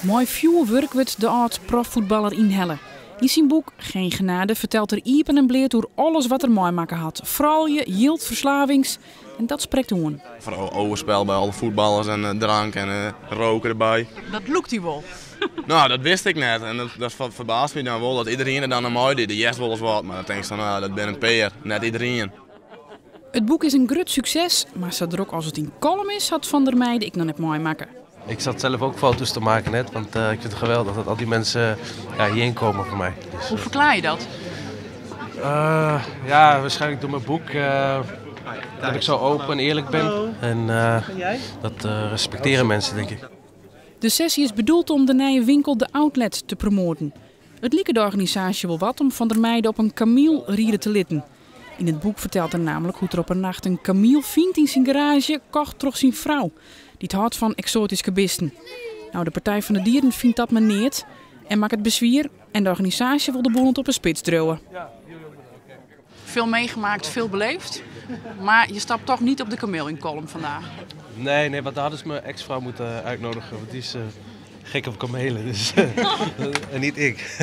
Mei fjoerwurk wurdt de âld-proffuotballer ynhelle. Yn syn boek Geen Genade fertelt er iepen en bleat oer alles wat er meimakke hat. Froulju, jild, ferslavings en dat sprekt oan. Foaral overspel by alle fuotballers en eh, drank en eh, roken derby. Dat lûkt dy wol. No, dat wist ik net en dat, dat ferbaast my dan wol dat iderien der dan oan meidocht. Do hearst wolris wat, mar dan tinkst fan, no, dat binne in pear, net iderien. It boek is in grut sukses, mar sa drok as it yn Kollum is, hat Van der Meijde ek noch net meimakke. Ik zat zelf ook foto's te maken net, want eh, ik vind het geweldig dat al die mensen ja, hierheen komen voor mij. Dus, Hoe ferklearje je dat? Eh, ja, waarschijnlijk door mijn boek. Eh, dat ik zo open en eerlijk ben. En dat respecteren mensen, denk ik. De sessie is bedoeld om de nije winkel De Outlet te promoaten. It like de organisaasje wol wat om Van der Meijde op in kamiel ride te litten. Yn it boek fertelt er namlik hoe't er op in nacht in kamiel fynt yn syn garaazje, kocht troch syn frou, dy't hâldt fan eksoatyske bisten. No, de Partij fan de Dieren fynt dat mar neat en makket beswier en de organisaasje wol de boel op 'e spits driuwe. Veel meegemaakt, veel beleefd. Maar je stapt toch niet op de kameel in Kollum vandaag? Nee, nee, want daar hadden ze mijn ex-vrouw moeten uitnodigen. Want die is gek op kamelen. Dus, en niet ik.